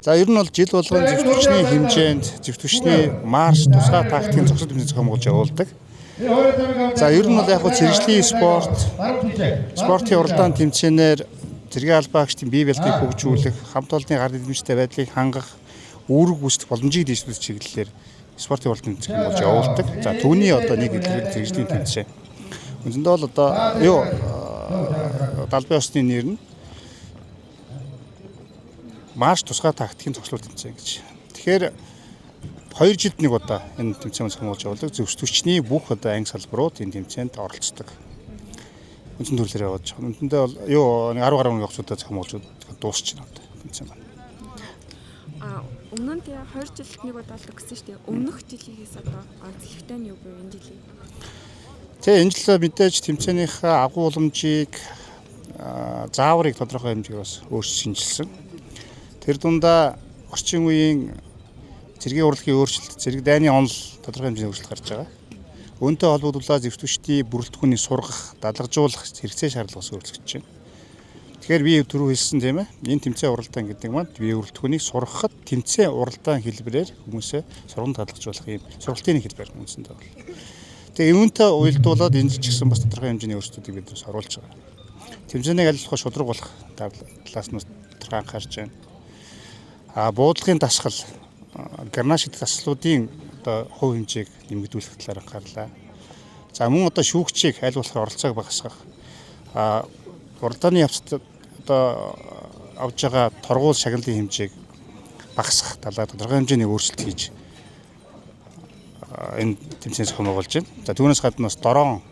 За ер нь бол жил болгон зэвсэгчний хэмжээнд зэвсэгчний марш тусгай тактикийн зогсол тэмцээн зохион байгуулж явуулдаг. За ер нь бол яг хөө зэрэгжлийн спорт, спортын уралдаан тэмцээнээр цэргийн албаагчдын бие бэлтгийг хөгжүүлэх, хамт олонны гар мэдрэмжтэй байдлыг хангах, үүрэг гүйцэтгэх боломжийг дэвшүүлэх чиглэлээр спортын уралдаан тэмцээн зохион байгуулж явуулдаг. За түүний одоо нэг илэрхийлэл зэрэгжлийн тэмцээн. Үндсэндээ бол одоо юу далбын ёсны нэр нь марш тусгай тактикийн зогсолт тэмцээн гэж. Тэгэхээр 2 жилд нэг удаа энэ тэмцээн зохион байгуулж явуулдаг. Зэвсэгчний бүх одоо анги салбарууд энэ тэмцээнд оролцдог. Үндсэн төрлөөр явуулж байгаа. Үндсэндээ бол юу нэг 10 гаруй явцудаа зохион байгуулж дуусч байна одоо тэмцээн байна. А өмнө нь тэгээ 2 жилд нэг удаа л гэсэн шүү дээ. Өмнөх жилийнхээс одоо онцлогтой нь юу вэ энэ жилийн? Тэ энэ жил мэдээж тэмцээнийхээ агуу уламжийг зааврыг тодорхой хэмжээгээр бас өөрчилсөн. Тэр дундаа орчин үеийн цэргийн урлагийн өөрчлөлт, цэрэг дайны онол тодорхой хэмжээний өөрчлөлт гарч байгаа. Үүнтэй холбогдуулаад зэвсэгчдийн бүрэлдэхүүнийг сургах, даалгажуулах хэрэгцээ шаардлага бас өөрчлөгдөж байна. Тэгэхээр би түрүү хэлсэн тийм ээ. Энэ тэмцээн уралдаан гэдэг маань бие бүрэлдэхүүнийг сургахад тэмцээн уралдаан хэлбэрээр хүмүүсээ сурган даалгажуулах юм сургалтын нэг хэлбэр үндсэндээ бол. Тэгээ үүнтэй уялдуулаад энэ ч гэсэн бас тодорхой хэмжээний өөрчлөлтүүдийг бид бас оруулж байгаа. Тэмцээнийг аль болох шударга болох талаас нь тодорхой анхаарч байна. А буудлахын дасгал, гарнаш гэдэг дасгалуудын одоо хувь хэмжээг нэмэгдүүлэх талаар анхаарлаа. За мөн одоо шүүгчийг аль болох оролцоог багасгах. А уралдааны явцад одоо авж байгаа торгуул шагналын хэмжээг багасгах талаар тодорхой хэмжээний өөрчлөлт хийж энэ тэмцээн зохион байгуулж байна. За түүнээс гадна бас дорон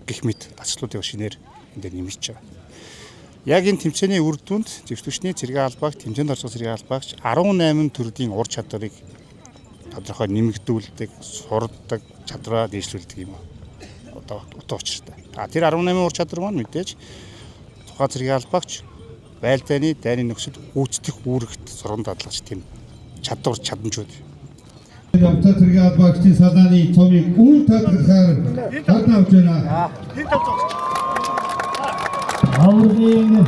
гэх мэт дасгалуудыг шинээр энэ дээр нэмэгдэж байгаа. Яг энэ тэмцээний үр дүнд зэвсэгчний цэргийн албаагч, тэмцээнд орсон цэргийн албаагч 18 төрлийн ур чадварыг тодорхой нэмэгдүүлдэг, сурдаг, чадвараа дээшлүүлдэг юм одоо утга учиртай. А тэр 18 ур чадвар маань мэдээж тухайн цэргийн албаагч байлдааны дайны нөхцөлд гүйцэтгэх үүрэгт сурган дадлагч тийм чадвар чадамжууд. Явцаа цэргийн албаагчдын салааны цомыг үр татгалахаар хадна авч байна. Авралын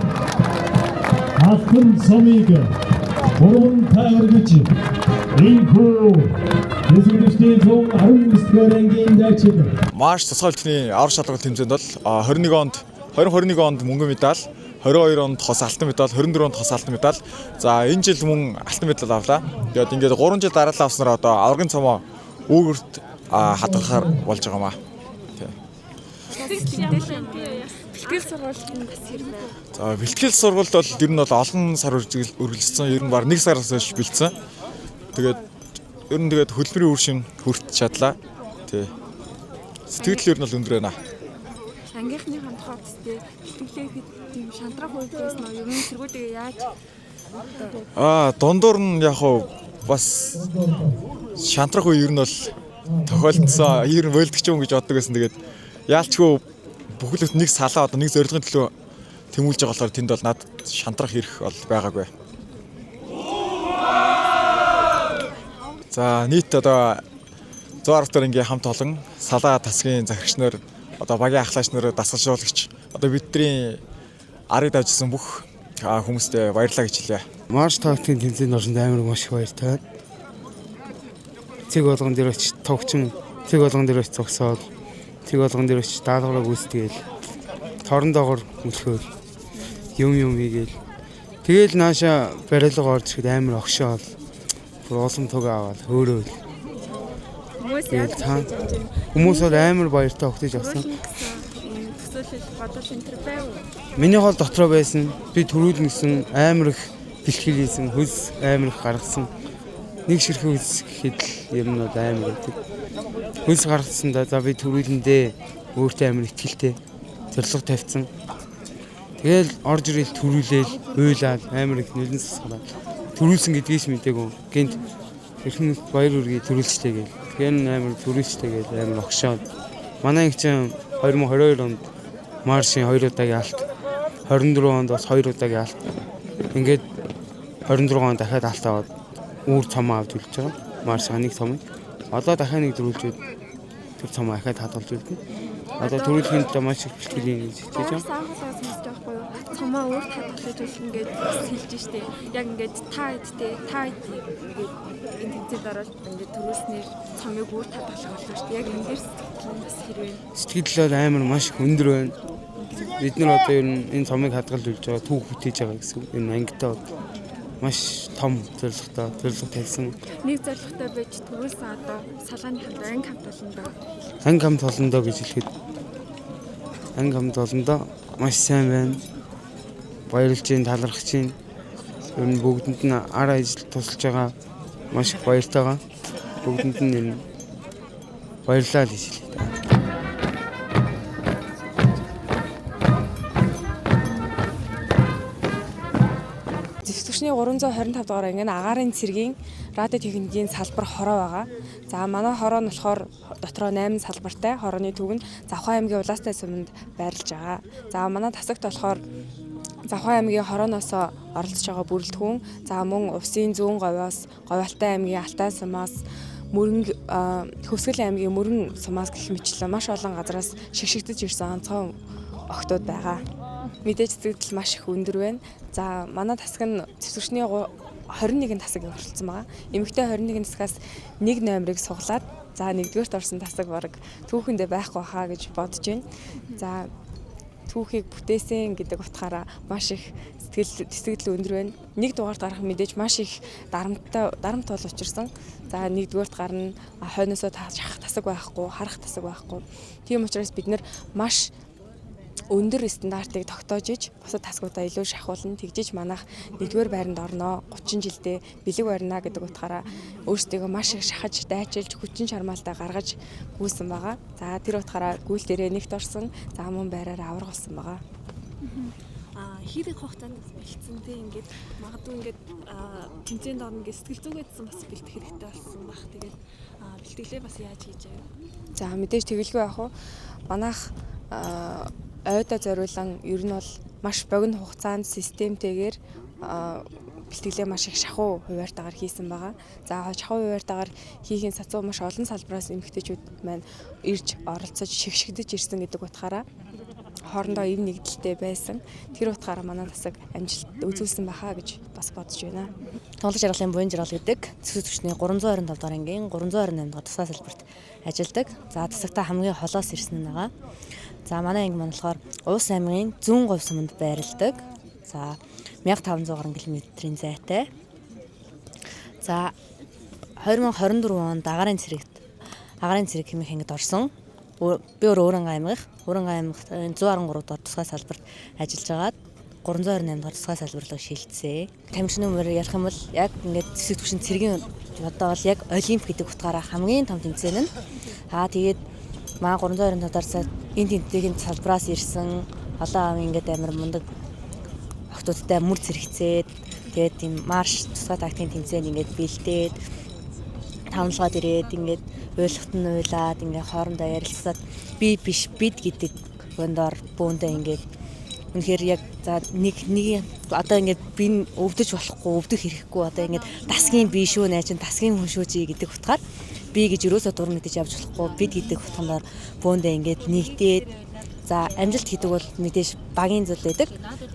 алтан сумыг гурван тайваргаж ийхүү Эсвэрчний 119 дугаар ангийн дайчин Марш тусгай хөтний авар шалралт тэмцээнд бол 21 онд 2021 онд мөнгөн медаль, 22 онд хос алтан медаль, 24 онд хос алтан медаль. За энэ жил мөн алтан медаль авлаа. Тэгээд ингээд 3 жил дараалал авснараа одоо аваргын цомоо үүгэрт хадгалахаар болж байгаа маа. Бэлтгэл сургалт нь бас хэрэг байна. За бэлтгэл сургалт бол ер нь бол олон сар үргэлжилсэн. Ер нь баг нэг сараас хойш бэлдсэн. Тэгээд ер нь тэгээд хөдөлмөрийн үр шим хүрт чадлаа. Тий. Сэтгэл ер нь бол өндөр байна. Ангийнхныхаа тухай төстэй бэлтгэлээ ихэд тийм шантрах үйл байсан уу? Ер нь цэргүүдээ яаж Дундуур нь яг хуу бас шантрах үе ер нь бол тохиолдсон. Ер нь болдгч юм гэж боддог байсан. Тэгээд яалчгүй бүхэл бүтэн нэг салаа одоо нэг зорилгын төлөө тэмүүлж байгаа болохоор тэнд бол надад шантрах хэрэг бол байгаагүй. За нийт одоо 110 дахь ангийн хамт олон салаа тасгийн захирагч нар одоо багийн ахлаач нар дасгалжуулагч одоо бидний арыг давжсан бүх хүмүүстээ баярлалаа гэж хэлье. Марш тактикийн тэмцээнд орсонд амар маш их баяртай. Цэг болгон дээр очиж тогчин, цэг болгон дээр очиж зогсоол, цэг болгон дээр очиж даалгавраа гүйцэтгээл, торон доогор мөлхөөл, юм юм хийгээл. Тэгээл нааша барилга орж ирэхэд амар огшоол. Бүр улам туг аваад хөөрөөл. хүмүүс Тэгэл яаж цаана хүлээж авч байна? Хүмүүс бол амар баяртай огтож авсан. Төрүүлнэ гэсэн юм төсөөлөл бодол энэ төр байв уу? Миний хол дотроо байсан. Би төрүүлнэ гэсэн амар их бэлтгэл хийсэн, хөлс амар их гаргасан. Нэг ширхэг хөлс гэхэд л ер нь бол амар байдаг. Хөлс гаргасан да за би төрүүлнэ дээ. Өөртөө амар ихтгэлтэй зорилго тавьсан. Тэгэл орж ирэл төрүүлээл, уйлаад амар их нүлэн сасгалаа. Төрүүлсэн гэдгийг ч мдээгүй. Гинт эрхэн баяр үргээ төрүүлжтэй гээл. Тэгэхээр амар төрүүлжтэй гээл амар огшоод. Манай их чинь 2022 онд Маршийн 2 удаагийн алт 24 онд бас 2 удаагийн алт. Ингээд 24 онд дахиад алт аваад үүр цомоо авч үлдэж байгаа. Маршийн нэг цомыг. Одоо дахиад нэг дөрүүлжүүд тэр цомоо дахиад хадгалж үлдэнэ. Одоо төрүүлэхийн төлөө маш их бэлтгэл хийнэ гэж итгэж байна. Анх удаа сонсож байгаа хгүй юу? Цомоо өөр хадгалж болно гэж хэлж штэ. Яг ингээд та эдтэй та ингээд энэ тэмцээнд ороод ингээд төрүүлснээр цомыг өөр хадгалах болно штэ. Яг энэ дээр сэтгэл нь бас хэрвээ Сэтгэл бол амар маш их өндөр байна. Бид нар одоо ер нь энэ цомыг хадгалж үлж байгаа, түүх бүтээж байгаа гэсэн үг. Энэ ангитай бол маш том зорилготой, зорилго тавьсан. Нэг зорилготой байж төрүүлсэн одоо салгааныханд анги хамт олондоо. Анги хамт олондоо гэж хэлэхэд анги хамт олондоо маш сайн байна. Баярлж байна, талархаж байна. Ер нь бүгдэнд нь ар ажил тусалж байгаа маш их баяртай байгаа. Бүгдэнд нь ер нь баярлалаа л гэж хэлье. Зэвсэгчний 325 дугаар анги нь агаарын цэргийн радио техникийн салбар хороо байгаа. За манай хороо нь болохоор дотроо 8 салбартай хорооны төв нь Завхаа аймгийн Улаастай суманд байрлаж байгаа. За манай тасагт болохоор Завхаа аймгийн хорооноос оролцож байгаа бүрэлдэхүүн, за мөн Увсын зүүн говьоос, Говьалтай аймгийн Алтай сумаас, Мөрөн Хөвсгөл аймгийн Мөрөн сумаас гэх мэтлэн маш олон газараас шигшигдэж ирсэн онцгой охтууд байгаа. Мэдээж сэтгэл маш их өндөр байна. За манай тасаг нь зэвсэгчний 21 тасаг оролцсон байгаа. Эмэгтэй 21 тасгаас нэг номерыг суглаад за нэгдүгээрт орсон тасаг бараг түүхэндээ байхгүй хаа гэж бодож байна. За түүхийг бүтээсэн гэдэг утгаараа маш их сэтгэл өндөр байна. Нэг дугаарт гарах мэдээж маш их дарамт бол учирсан. За нэгдүгээрт гарна, хойноосоо шахах тасаг байхгүй, харах тасаг байхгүй. Тийм учраас бид нэр маш өндөр стандартыг тогтоож иж бусад тасгуудаа илүү шахуулна, тэгжиж манайх нэгдүгээр байранд орноо, 30 жилдээ бэлэг барина гэдэг утгаараа өөрсдийгөө маш их шахаж, дайчилж, хүчин чармаалтаа гаргаж гүйсэн байгаа. За тэр утгаараа гүйлдэрээ нэгт орсон, за мөн байраар авраг болсон байгаа. Хэрэг хугацаанд бэлдсэн те ингээд магадгүй ингээд тэмцээнд орно гэж сэтгэл зүгээдсэн бас бэлдэх хэрэгтэй болсон баг. Тэгээд бэлтгэлээ бас яаж хийж байгаа вэ? За мэдээж тэгэлгүй яах вэ? Манайх ойдоо зориулан ер нь бол маш богино хугацаанд системтэйгээр бэлтгэлээ маш их шахуу хуваарьтайгаар хийсэн байгаа. За шахуу хуваарьтайгаар хийхин сацуу маш олон салбараас эмэгтэйчүүд маань ирж оролцож шигшигдэж ирсэн гэдэг утгаараа хоорондоо ив нэгдэлтэй байсан. Тэр утгаараа манай тасаг амжилт үзүүлсэн байхаа гэж бас бодож байна. Тунгалаг жаргалын буян жаргал гэдэг зэвсэг түвшний 325 дугаар ангийн 328 дугаар тусгай салбарт ажилладаг. За тасагтаа хамгийн холоос ирсэн нь байгаа. За манай анги маань болохоор Уус аймгийн зүүн говь суманд байрладаг. За 1500 гаруй километрийн зайтай. За 2024 онд агаарын цэрэг хэмээх ангид орсон. Би өөр аймгийнх, Өөрөнгө аймагт 113 дугаар тусгай салбарт ажиллаж байгаад 328 дугаар тусгай салбар руу шилжсэн. Тамирчны өмнөр ярих юм бол яг ингээд зэвсэг түвшин цэргийн одоо бол яг олимп гэдэг утгаараа хамгийн том тэмцээн нь. Аа тэгээд маа 325 дугаар энэ тэмцээний салбараас ирсэн олон ам ингээд амар мундаг охтуудтай мөр зэрэгцээд тэгээд тийм марш тусгай тактикийн тэмцээнд ингээд бэлдээд тавлгаад ирээд ингээд уйлахт нь уйлаад ингээд хоорондоо ярилцсаад би биш бид гэдэг өндор бөөндөө ингээд үнэхээр яг за нэг одоо ингээд би өвдөж болохгүй, өвдөх хэрэггүй, одоо ингээд дасгийн би шүү наа чин дасгийн хүн шүү чи гэдэг утгаар би гэж юусоо дур мэдэж явж болохгүй, бид гэдэг утгандаар бөөндөө ингээд нэгдээд за амжилт гэдэг бол мэдээж багийн зүйл байдаг.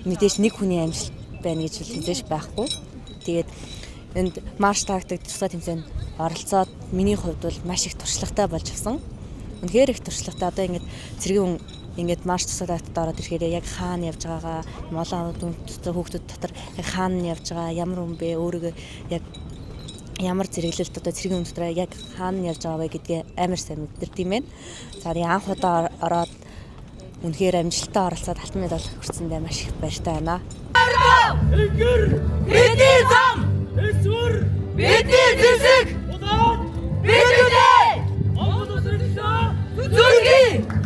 Мэдээж нэг хүний амжилт байна гэж хэлж байхгүй. Тэгээд энд марш тактик тусгай тэмцээнд оролцоод миний хувьд бол маш их туршлагатай болж авсан. Үнэхээр их туршлагатай. Одоо ингээд цэргийн хүн ингээд марш тусгай тактикт ороод ирэхээр яг хаана явж байгаагаа, олон хүүхдүүд дотор яг хаана явж байгаа, ямар хүн бэ, өөрийгөө яг ямар зэрэглэлт одоо цэргийн хүн дотор яг хаана явж байгаа вэ гэдгээ амар сайн мэддэрт юм байна. За тэгээ анх удаа ороод үнэхээр амжилттай оролцоод алтан медаль хүртсэндээ маш их баяртай байна. Бидний зам! Эсвэр! Бидний зэвсэг! Улаан! Бид үлээ! Монгол улсын төлөө зүрхий!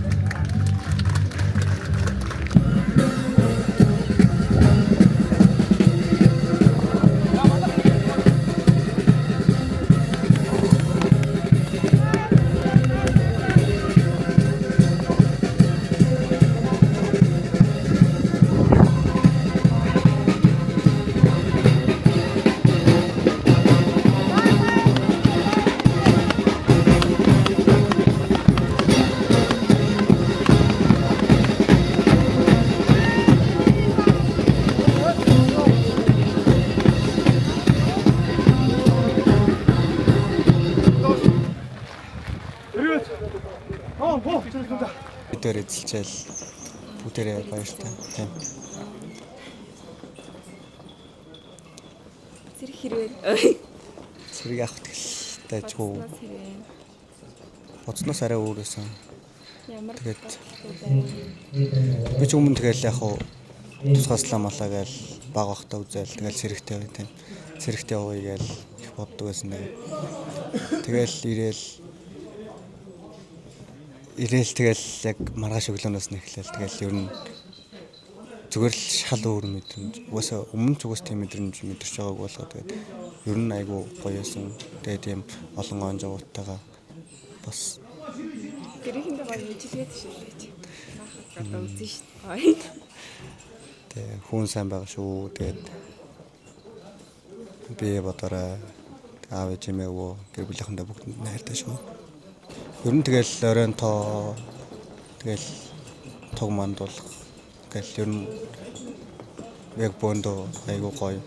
байр эзэлжээл бүгдээрээ баяртай. Тийм. Цэрэг хэрвээ. Цэрэг авах итгэлтэй дайггүй. Бодсноос хэрвээ. Бодсноос арай өөр байсан. Ямар Тэгээд бодолтой байв? би ч өмнө тэгэл яг хуу тусгааслаа малаа гээл баг бахта үзээл тэгэл цэрэгтэй бай тийм. Цэрэгтэй явъя гээл их боддог байсан. Тэгээд тэгэл ирээл ирээл тэгэл яг маргааш өглөөнөөс нь эхлээл тэгэл ер нь зүгээр л шал өөр мэдрэмж. Угаасаа өмнө ч угаас тийм мэдрэмж мэдэрч байгааг болохоо тэгээд ер нь айгүй гоё байсан. Тэгээд тийм олон он жогооттойгоо бас Гэрээхэндээ гоё мэдлэгээ төшөөлөөч. Наахад одоо үзэн шүү дээ. Тэг хүн сайн байгаа шүү. Тэгээд би бодорой. Аав ээж эмээгөө гэр бүлийнхэндээ бүгдэнд нь хайртай шүү. Ер нь тэгэл оройн тоо тэгэл туг мандуулах гэл ер нь яг бөөндөө айгүй гоё.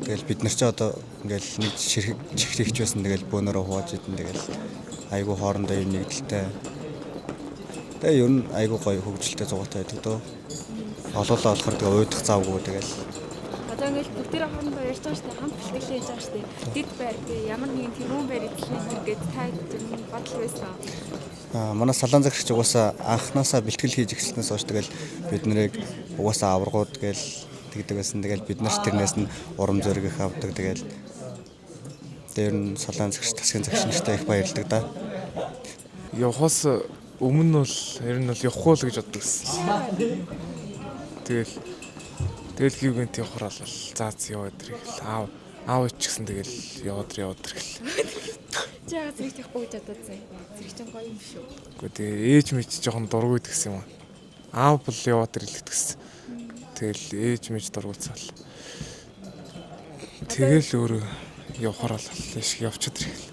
Тэгэл бид нар ч одоо ингээл нэг чихрэгч байсан тэгэл бөөнөрөө хувааж идэн тэгэл айгүй хоорондоо юм нэгдэлтэй. Тэгээ ер нь айгүй гоё хөгжилтэй зугаатай байдаг дөө. Олоолаа болохоор тэгээ уйдах завгүй тэгэл. Одоо ингээл бүгдээрээ хоорондоо ярьж байгаа шүү дээ. Хамт бэлтгэлээ хийж байгаа шүү дээ. Дэд байр тий ямар нэгэн тэргүүн байр эзлэх гээд та тэр бодол байсан. Аа манай салаан захирагч угаасаа анханасаа бэлтгэл хийж эхэлснээс хойш тэгэл бид нарыг угаасаа аваргууд гээл тэгдэг байсан. Тэгэл бид нар ч тэрнээс нь урам зориг их авдаг. Тэгэл тэр нь салаан захирагч тасгийн захирагч нартай их баярлдаг да. Явахаас өмнө нь бол ер нь бол явахгүй л гэж боддог гэсэн. Тэгэл тэгэл гівгэнт явахаар бол заа з яваад ирэх. Аав аав ч гэсэн тэгэл яваад ир яваад ирэх. Чи яагаад зэрэгт явахгүй гэж бодоодсэн? Зэрэг чинь гоё юм шүү. Үгүй тэгээ ээж мэж жоохон дургүй гэсэн юм аа. Аав бол яваад ирлээ гэсэн. Тэгэл ээж мэж дургуйцаал. Тэгэл өөрөө явахаар бол иш явчихад ирэх.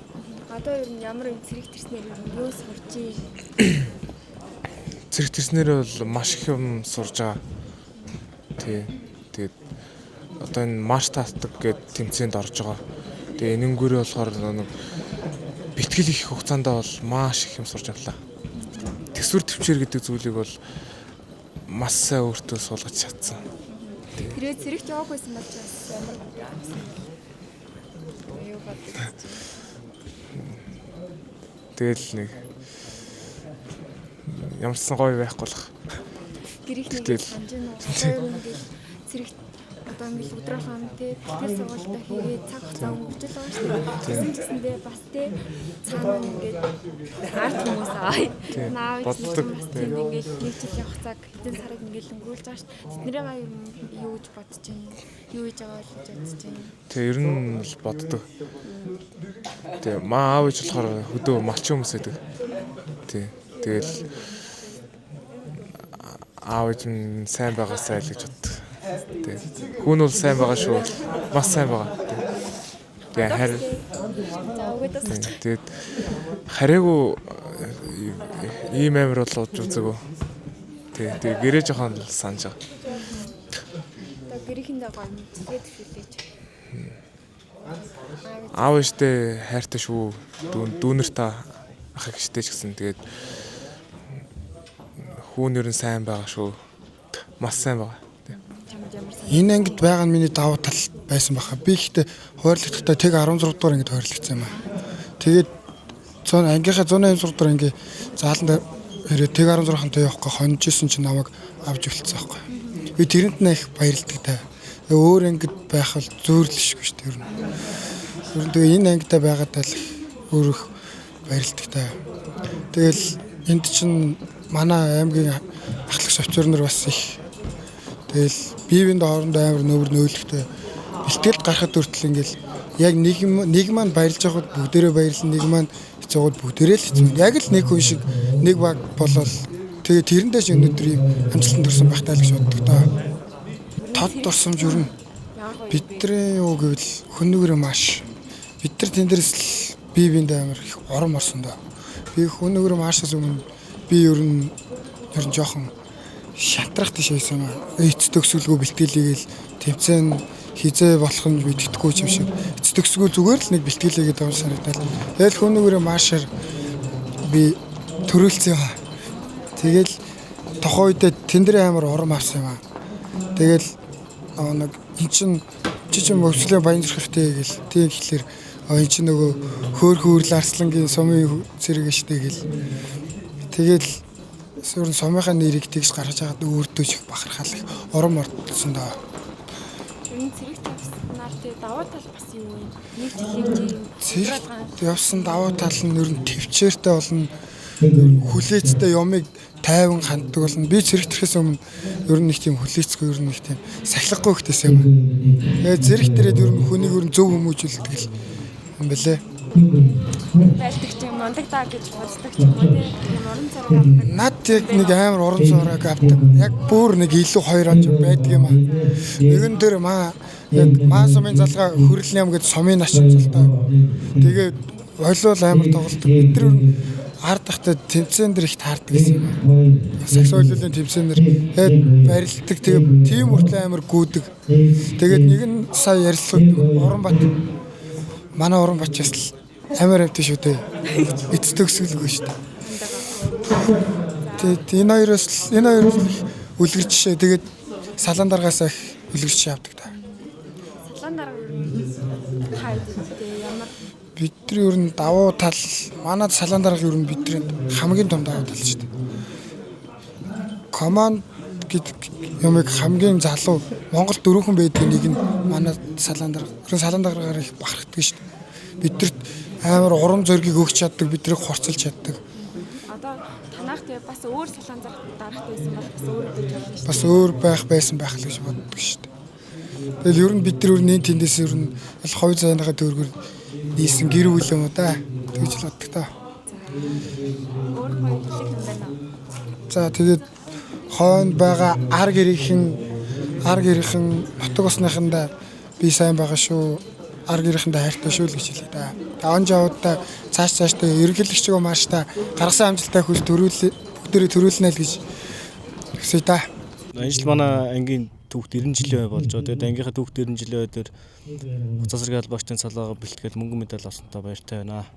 Одоо ер нь ямар юм цэрэг тэрснээр ер нь юу сурч ий? Цэрэг тэрснээр бол маш их юм сурж байгаа. Тий. Тэгээд одоо энэ марш таатдаг гэд тэмцээнд орж байгаа. Тэгээ энэнгүүрээ болохоор нэг бэлтгэл их хугацаанд бол маш их юм сурч авлаа. Төсвөр төвчээр гэдэг зүйлийг бол маш сайн өөртөө суулгаж чадсан. Тэрээ цэрэгт яваагүйсэн бол ч бас ямар юу боддог чи. Тэгэл нэг ямарсан гоё байхгүй л. Гэрийнхний Гэтэл- санаж байна уу? Одоо ер нь ингээл цэрэгт одоо ингээл өдөр болгон тий бэлтгэл сургуультаа хийгээд цаг хугацаа өнгөрч л байгаа шүү дээ. Тэгсэн ч гэсэндээ бас тий цаана ингээд арт хүмүүс аа. Тий, Наав боддог, бас тий. тийм ингээл нэг жилийн хугацааг хэдэн сарыг ингээл өнгөрүүлж байгаа шүү дээ. Тэднэрээ ер нь юу гэж бодож байна? Юу хийж байгаа бол гэж бодож байна? Тэгээ ер нь л боддог. Тэгээ маа аав ээж болохоор хөдөө малчин хүмүүс байдаг. Тий. Тэгэл аав ээж нь сайн байгаасай л гэж боддог. Тий. Хүн бол сайн байгаа шүү. Маш сайн байгаа. Тий. Тэгээ харин За өгөөд бас тий. Тэгээд хараагүй ийм амир бол ууж үзээгүй. Тий. Тэгээ гэрээ жоохон л санаж байгаа. Одоо гэрийнхэндээ гоё мэдлэгээ төвшүүлээч. Аав ээжтэй хайртай шүү. Дүүнер та ах эгчтэй ч гэсэн тэгээд хүүн ер нь сайн байгаа шүү. Маш сайн байгаа. Чамд ямар санаа? Энэ ангид байгаа нь миний давуу тал байсан баха. Би ихтэй хуваарлагдахтаа тэг 16 дугаар ангид хуваарлагдсан юм аа. Тэгээд 100 ангийнхаа 186 дугаар анги зааланд ирээд тэг 16 хантай явахгүй хонж исэн чинь намайг авч үлдсэн байхгүй. Би тэрэнд нь их баярлдаг та. Тэгээ өөр ангид байх бол зөөрлөшгүй шүү дээ ер нь. Ер нь тэгээ энэ ангидаа байгаадаа л өөр их баярлдаг та. Тэгэл энд чинь манай аймгийн ахлагч овчор нар бас их. Тэгэл бие биендээ хоорондоо амар нөвөр нөөлөхтэй бэлтгэлд гарахад хүртэл ингээл яг нэг нэг маань баярлж байхад бүгдээрээ баярлна, нэг маань хэцүү байхад бүгдээрээ л хэцүү. Яг л нэг хүн шиг нэг баг болол тэгээ тэрэндээ ч өнөөдөр ийм амжилтанд хүрсэн байх таа л гэж боддог доо. Тод дурсамж ер нь бидний юу гэвэл хөнөөрөө маш бид нар тэн дээрс л бие биендээ амар их урам орсон доо. Би хөнөөрөө маашаас өмнө би ер нь жоохон шантрах тийш байсан юм аа. Эц төгсгөлгүй бэлтгэлийгээл тэмцээн хизээ болох нь мэддэхгүй юм шиг. Эц төгсгөл зүгээр л нэг бэлтгэлийгээд байгаа юм санагдал. Тэгэл хөнөөрөө маашаар би төрүүлсэн юм аа. Тэгэл тухайн үедээ тэн дээр амар урам авсан юм аа. Тэгэл нэг эн чин чи чин мөвчлээ баян зүрхтэй гэл тийм гэхлээр эн чин нөгөө хөөр хөөрл арслангийн сумын цэрэг штэ гэл. Тэгэл сүрэн сумынхаа нэрийг тэгж гаргаж байгаад өөртөө их бахархал их урам орсон доо. Ер нь цэрэгт явснаар тэгээ давуу тал бас юу вэ? Нэг жилийн чи Цэрэгт явсан давуу тал нь ер нь төвчээртэй болно. Хүлээцтэй юмыг тайван ханддаг болно. Би цэрэгт ирэхээс өмнө ер нь нэг тийм хүлээцгүй ер нь нэг тийм сахилгагүй хтэйсэн юм. Тэгээ цэрэгт ирээд ер нь хүнийг ер нь зөв хүмүүжүүлдэг л юм бэлээ. Байлдаг ч юм мундаг даа гэж боддог ч юм уу тийм урам зориг авдаг. Над яг нэг амар урам зориг авдаг. Яг бүр нэг илүү хоёр он байдаг юм аа. Нэгэн дээр маа яг маа сумын залгаа хөрөл ням гэж сумын начин золтой. Тэгээд волейбол амар тоглолдог. Бид нар ард тахтай тэмцээн дэр их таардаг гэсэн юм аа. Сакс волейболын тэмцээн дэр тэгээд барилддаг. Тэгээд тийм хүртэл амар гүйдэг. Тэгээд нэг нь сая ярилцлага Уранбат манай Уранбат ч бас л амар амт шүү дээ. Эц төгсгөлгүй шүү дээ. Тэгээд энэ хоёроос л их үлгэр жишээ. Тэгээд салаан даргаас их үлгэр жишээ авдаг та. Салаан дарга та хэдтэй ямар Бидний ер нь давуу тал манай салаан дарга ер нь бидний хамгийн том давуу тал шүү дээ. Команд гэдэг юмыг хамгийн залуу Монгол дөрвөн байдаг нэг нь манай салаан дарга. Тэр салаан даргаар их бахархдаг шүү дээ. Бидэрт амар урам зоригийг өгч чаддаг, бидрийг хурцлж чаддаг. Одоо танах тэгээ бас өөр салаан даргатай байсан бол бас өөр гэж бодно шүү. Бас өөр байх байсан байх л гэж боддог шүү дээ. Тэгэл ер нь бид нар ер нь тэндээс ер нь хувь заяаныхаа төгрөгөөр нийсэн гэр бүл юм уу да тэгж л боддог та. Өөр гоё хэлэх юм байна уу? За тэгээд хойнд байгаа ар гэрийнхэн нутаг усныхандаа би сайн байгаа шүү. Ар гэрийнхэндээ хайртай шүү л гэж хэлээ да. Тэгээ он жавуудаа цааш цаашдаа ерөнхийлөгчгөө маш та гаргасан амжилттай хүл төрүүл бүгдээрээ төрүүлнэ л гэж хүсье да. Энэ жил манай ангийн түүхт 90 жилийн ой болж байгаа. Тэгээд ангийнхаа түүхт 90 жилийн ой дээр хугацаа зэрэг албаагчдын салаагаа бэлтгээд мөнгөн медаль авсантай баяртай байна.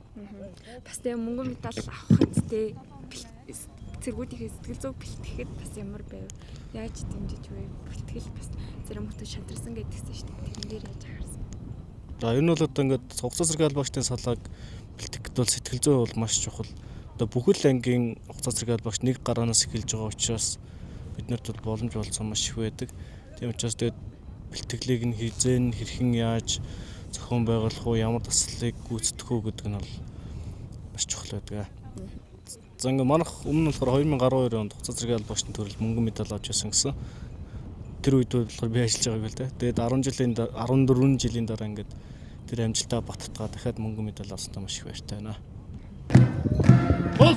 Бас тэгээ мөнгөн медаль авахад тэгээ цэргүүдийнхээ сэтгэл зүйг бэлтгэхэд бас ямар байв? Яаж дэмжиж вэ? Бэлтгэл бас зарим хүмүүс шантарсан гэдгийгсэн шүү дээ. Тэрэн дээр яаж анхаарсан? За ер нь бол одоо ингээд хугацаа зэрэг албаагчдын салааг бэлтгэхэд бол сэтгэл зүй бол маш чухал. Одоо бүхэл ангийн хугацаа зэрэг албаагч нэг гараанаас эхэлж байгаа учраас бид нарт бол боломж олцсон маш их байдаг. Тийм учраас тэгээд бэлтгэлийг нь хизээн хэрхэн яаж зохион байгуулах уу, ямар дасгалыг гүйцэтгэх үү гэдэг нь бол маш чухал байдаг. За ингээ манайх өмнө нь болохоор 2012 онд хугацаа зэрэг албаагчдын төрөл мөнгөн медаль авч байсан гэсэн. Тэр үед болохоор би ажиллаж байгааг л дээ. Тэгээд 14 жилийн дараа ингээд тэр амжилтаа баттгаа дахиад мөнгөн медаль авсантай маш их баяртай байна. Бол.